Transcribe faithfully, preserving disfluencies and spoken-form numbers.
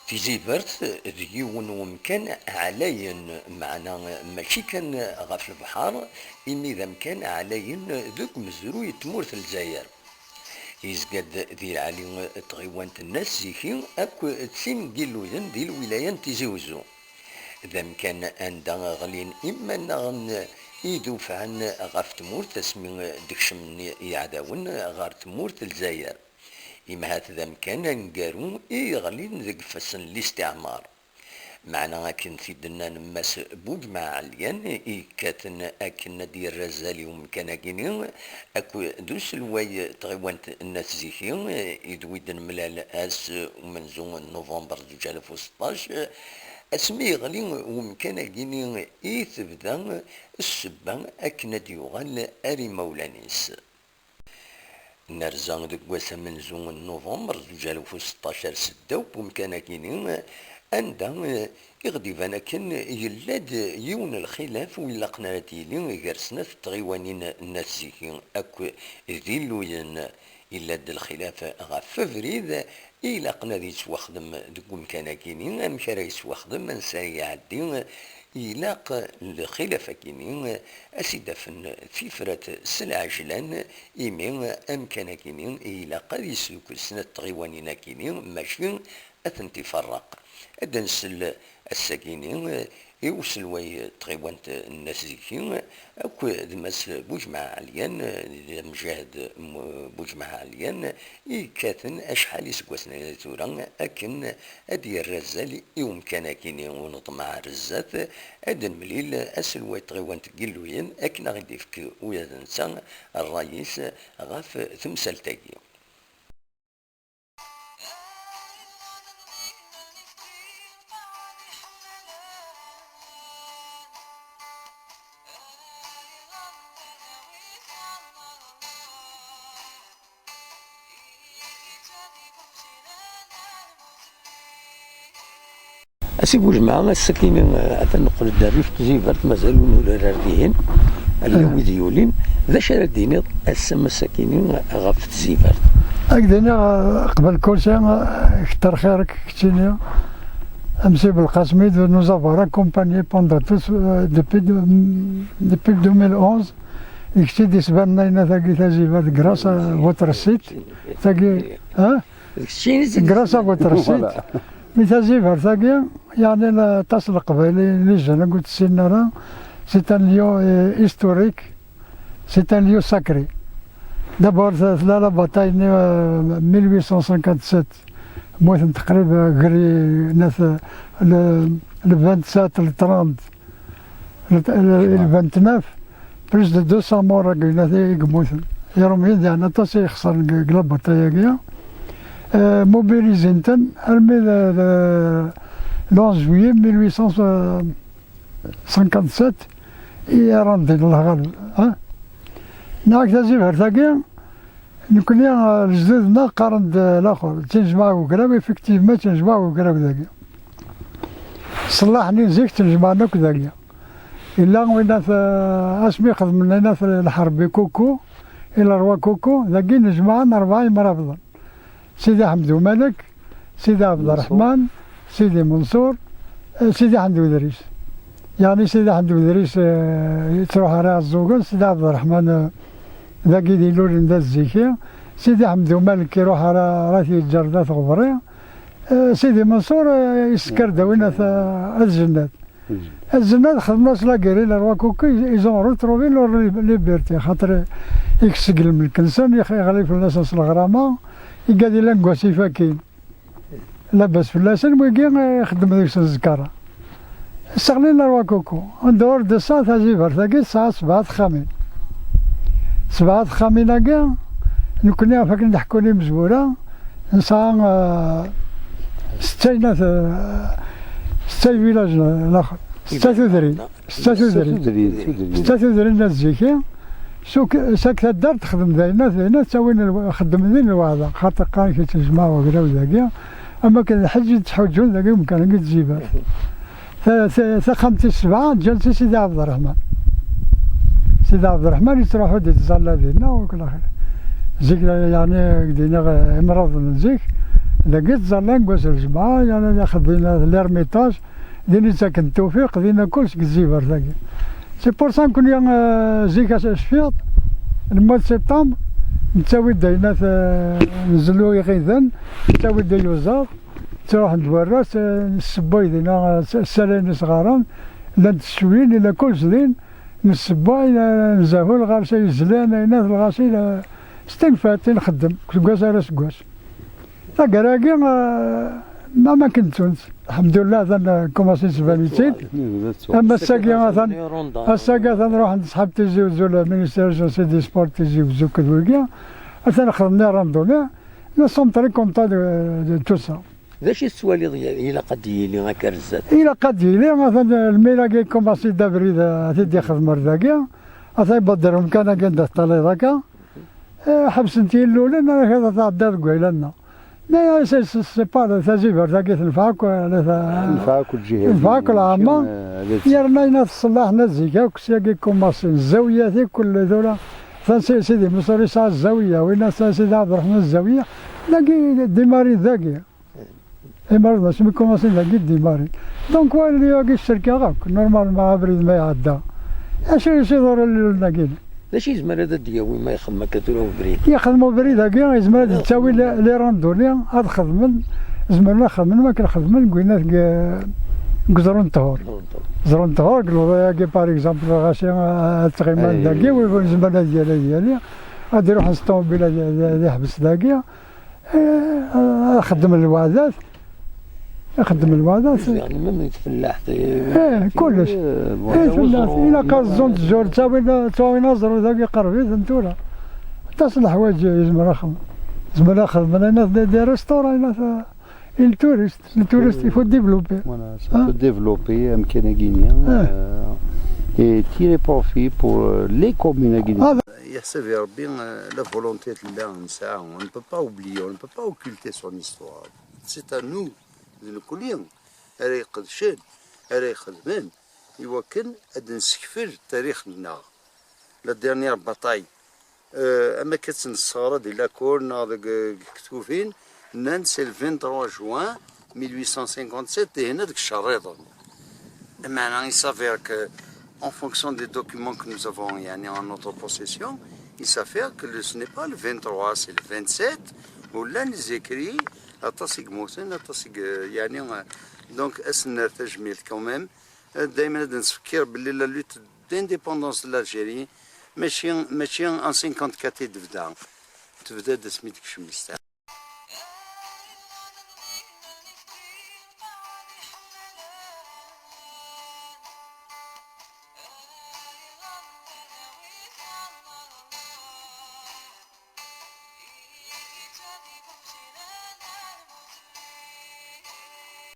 Tizibert d yiwen n umkan ɛlayen, meɛna mačči kan ɣef lebḥer, imi d amkan ɛlayen deg umezruy n tmurt n Lezzayer. Yezga-d di lɛali n tɣiwant n At Ziki akk d tin n Yilluyen di lwilaya n Tizi Uzzu. D amkan anda ɣlin imannaɣen i dufɛen ɣef tmurt asmi d-kecmen yiɛdawen ɣer tmurt n Lezzayer. Imahat d amkan aneggaru i yeɣlin deg ifassen n listiɛmar. Meɛna akken t-id-nnan Mass Buǧmaɛ Ɛelyan, i yekkaten akken ad d-yerr azal i umkan-agi-ni, akked uselway n tɣiwant n At Ziki, i d wi d-nemlal ass umenzu n Nuvember zuǧ alaf u seṭṭac, asmi yeɣli umkan-agi-ni i tebda ssebba akken ad d-yuɣal ar imawlan-is. Nerza deg wass amenzu n Nuvember zuǧ alaf u seṭṭac ar seddaw n umkan-agi-ni, anda, eh, i ɣ-d-iban akken yella-d yiwen n lxilaf ur ilaqen ara ad d-yili gar snat n tɣiwanin n At Ziki akk d Illuyen. Yella-d lxilaf ɣef abrid i ilaqen ad yettwaxdem deg umkan-agi-ni, amek ara yettwaxdem, ansa ara iɛeddi. Ilaq lxilaf-agi-ni ad s-id-afen tifrat s lɛejlan, imi amkan-agi-ni ilaq ad yesdukkel snat n tɣiwanin-agi-ni, mačči ad tent-iferreq. Ad d-nsel ass-agi-ni i uselway n tɣiwant n At Ziki, akk d Mass Buǧmaɛ Ɛelyan, d amjahed M-, Buǧmaɛ Ɛelyan, i yekkaten acḥal iseggasen aya tura akken ad d-yerr azal i umkan-agi-ni, u neṭmeɛ ar zdat ad d-nemlil aselway n tɣiwant n Yilluyen akken ad ɣ-d-ifk ula d netta ṛṛay-is ɣef temsalt-agi. A Si Buǧemɛa, ass-agi-ni, eh, atan neqqel-d rrif n Tzibert, mazal ur nurar ar dihin, ala wid yulin. D acu ara d-tiniḍ ass-a, ass-agi-ni, ɣef Tzibert? Ad k-d-iniɣ, eh, qbel kulci, eh, kter xir-k, keččini, M. Belqasmi, de nous avoir accompagnés pendant tout, euh, depuis, de- depuis deux mille onze, i kečč i d-isbanen ayennat-agi Tazibert, grâce à votre site, tagi, hein? Grâce à votre site. Mi Tazibert-agi, yeɛni, la- aṭas n Leqbayel, les jeunes, ur tt-ssinen ara, c'est un lieu, euh, historique. C'est un lieu sacré. D'abord, tella la bataille-nni, euh, mille huit cent cinquante-sept, mmuten teqrib, euh, gri, nat, euh, le, le vingt-sept, le trente, le, le, le vingt-neuf, plus de deux cents morts, nat, i yemmuten. Irumyen, yeɛni, aṭas i ixesren deg, deg la bataille-agi. Euh, mobilisent-ten armi le, le, le onze juillet mille huit cent cinquante-sept, i ara d-inin lɣaleb, ha? Neɣ Tazibert-agi, nekni, eh, lejdud-nneɣ qqaren-d, eh, laxer, d tinejmaɛ ugraw, effectivement, d tinejmaɛ ugraw dagi. Ṣṣellaḥ-nni n zik ttnejmaɛen akk dagi. Yella winat, eh, asmi xedmen inat lḥerb i Kuku, i lerwa Kuku, dagi nejmaɛen rebɛa imrabḍen. Sidi Ḥmed Umalek, Sidi Ɛebderreḥman, Sidi Menṣur, eh, Sidi Ḥmed Udris. Yeɛni Sidi Ḥmed Udris, eh, yettruḥ ar Iɛeẓẓugen, Sidi Ɛebderreḥman, eh, dagi d ilulen d at Ziki, Sidi Ḥmed Umalek iruḥ ar, ar At Yeǧǧer d at Ɣebri, eh, Sidi Menṣur, eh, yessekker-d awin at, at Jennad. Azna ad xedmen-as la guerre i lerwa Kuki, ils ont retrouvé leur lib- liberté, xaṭer i yessegla lmelk-nsen, ix- iɣli fell-asen s leɣrama, igad ilan deg wasif-agi, labas fell-asen, wigi, eh, ixeddem deg-sen zkara. Sseɣlin lerwa Kuku. En dehors de ça, Tazibert-agi tesɛa sebɛa texxamin. Sebɛa texxamin-agi, nekni ɣef akken d-ḥekkun imezwura, nesɛa, eh, setta inat, eh, setta village laxer. Setta tudrin. Setta tudrin. Setta tudrin n ziki. Suk, sak taddart texdem d ayennat, d ayennat, ttawin lwe- xeddmen din lweɛda. Xaṭer qqaren kečč jmaɛ ugraw dagi. Am akken lḥeǧ i d-ttḥuǧǧun dagi umkan-agi d Tzibar. Ta- ta- Taxxamt tis sebɛa, ǧǧan-tt i Sidi Ɛebderreḥman. Sidi Ɛebderreḥman yettruḥu-d yettẓalla dinna, wakk laxir. Zik, yeɛni, deg d-iniɣ, imraḍen n zik, Dagi ttẓallan deg wass n ljemɛa, yerna daxel din l'Ermitage, din i ttaken tewfiq, dinna kullec deg tzibert-agi. C'est pour ça nekkni, euh, zik as cfiɣ-d, le mois de septembre, nettawi-d ayennat, euh, nzellu iɣiden, nettawi-d iyuzaḍ, ttruḥen-d warrac, euh, nessewway dinna, euh, s-, ssalayen isɣaren, llant tsewlin, yella kullec din, nessewway, euh, nzahul, ɣer-s ay zlan, ayennat, lɣaci, la, s tinfat i nxeddem, seg wass ar aseggas. Taggara-agi, eh, am akken ttunt. Lḥemdullah, atan, eh, kumaṣi yettban-itt-id. Am ass-agi, atan, ass-agi, atan, ruḥen ṣṣḥab Tizi Uzzu, le ministère jeunesse et des sports Tizi Uzzu, akked wigi. Atan xedmen randonnée. Nous sommes très contents de, de tout ça. D acu i tettwaliḍ i-, ilaq ad d-yili akka ar zdat? Ilaq ad d-yili, atan, eh, lmil-agi kumaṣi-d abrid, eh, ad t-id-ixdem ar dagi. Atan ibedder umkan-agi anda teṭṭaliḍ akka. Eh, ḥebsent yillulen, amek ad tɛeddiḍ deg wayla-nneɣ? Mais, eh, c'est, c'est, c'est pas, tazibert-agi tenfeɛ akk, eh, la ta-, tenfeɛ akk lǧiha-agi, tenfeɛ akk lɛamma. Mačči, eh, ad yerna ayen ad tṣellaḥ n zik akk, syagi kumaṣin, zzawiyat i kul tura. Atan si-, Sidi Menṣur yesɛa zzawiya, winna s-, Sidi Ɛebderreḥman zzawiya. Dagi, dimarin dagi. Imarḍen asmi kumaṣin dagi dimarin. Donc, wali-agi cerkeɣ akk, normalement, abrid ma iɛedda. Acu i s-iḍurren lulun-agi? D acu yezmer ad d-yawi ma yexdem akka tura ubrid? Yexdem ubrid-agi, yezmer ad d-tawi les, les randonnées, ad xedmen, zemren ad xedmen, ma akken xedmen, deg winna deg, deg Ẓru n Ṭhur. Ẓru n Ṭhur, deg lewḍa-agi, par exemple, ɣas ad tɣiman dagi, win zemren ad yali, ad yali, ad iruḥen s ṭumubil ad, ad, ad iḥbes dagi. Eh, xeddmen lweɛdat. Xeddmen lweɛdat. Ziɣen même i tfellaḥt, eh, kullec. Eh, bon. Eh, tfellaḥt. Ilaq ad ẓẓun tzur, ttawin, ttawin aẓru dagi qerb-iten tura. Aṭas n leḥwayeǧ yezmer ad xedmen. Zemren ad xedmen, ayna d, d restaurant, ayna d, il touriste. Le touriste, il faut développer. Voilà, ça peut développer, amkan-agi-nni, euh, et tirer profit pour, euh, les communes-agi-nni. Ah, yeḥseb i Rebbi, eh, la volonté tella, nesɛa. On ne peut pas oublier, on ne peut pas occulter son histoire. C'est à nous, d nekkni ara iqedcen, ara ixedmen, i wakken ad d-nessekfel tarix-nneɣ. La dernière bataille, eh, am akka tt-nesseɣra di la cour neɣ deg, deg tektubin, nnan c'est le vingt-trois juin mille huit cent cinquante-sept, et hna deg Cerriḍen. Lameɛna, il s'avère que, en fonction des documents que nous avons, yani, en notre possession, il s'avère que le, ce n'est pas le vingt-trois, c'est le vingt-sept, où llan les écrits, aṭas i yemmuten, aṭas i y-, yani, euh, donc, ad s-nerr tajmilt quand même. Euh, daymen ad d-nesfekkir belli la lutte d'indépendance de l'Algérie, mačči, mačči en cinquante-quatre i d-tebda. Tebda-d asmi d-tekcem l'islam.